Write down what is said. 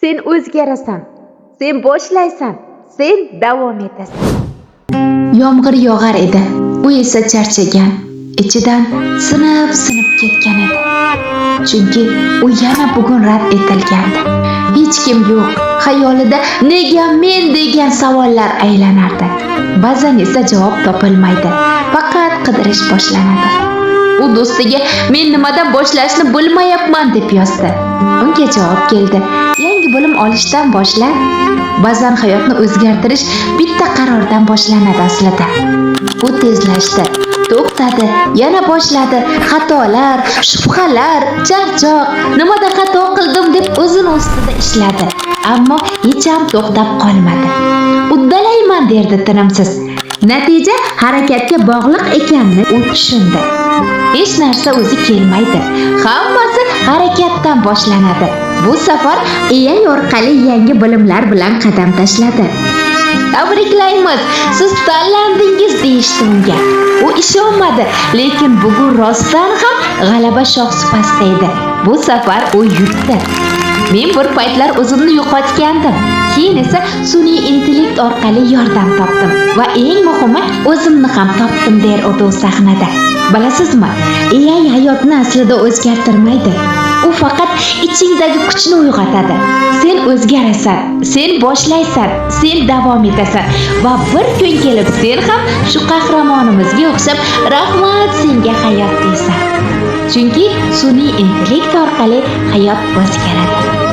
Sen o'zgarasan, sen boshlaysan, sen davom etasan. Yomg'ir yog'ar edi. U esa charchagan, ichidan sinib-sinib ketgan edi. Chunki u yana bugun rad etilgandi. Hech kim yo'q. Xayolida nega men degan savollar aylanardi. Ba'zan esa javob topilmaydi. Faqat qidirish boshlanadi. U do'stiga men nimadan boshlashni bilmayapman deb yozdi. Unga javob keldi. Yangi bilim olishdan boshla. Ba'zan hayotni o'zgartirish bitta qarordan boshlanadi aslida. U tezlashdi, to'xtadi, yana boshladi. Xatolar, shubhalar, charchoq, nimada xato qildim deb o'zini ustida ishladi. Ammo hech ham to'xtab qolmadi. Uddalayman derdi tinimsiz. Natija harakatga bog'liq ekanini u tushundi. Hech narsa o'zi kelmaydi. Hammasi harakatdan boshlanadi. Bu safar AI orqali yangi bilimlar bilan qadam tashladi. Tabriklaymiz, siz tanlandingiz deyishdi unga. U ishonmadi, lekin bugun rostdan ham g'alaba shoh supasida edi. Bu safar u yutdi. Men bir paytlar o'zimni yo'qotgandim. Keyin esa sun'iy intellekt orqali yordam topdim va eng muhimi o'zimni ham topdim der u sahnada. Bilasizmi, AI hayotni aslida o'zgartirmaydi. U faqat ichingdagi kuchni uyg'otadi. Sen o'zgarasan, sen boshlaysan, sen davom etasan va bir kun kelib sen ham shu qahramonimizga o'xshab rahmat senga hayot deysan. Chunki sun'iy intellekt orqali hayot o'zgaradi.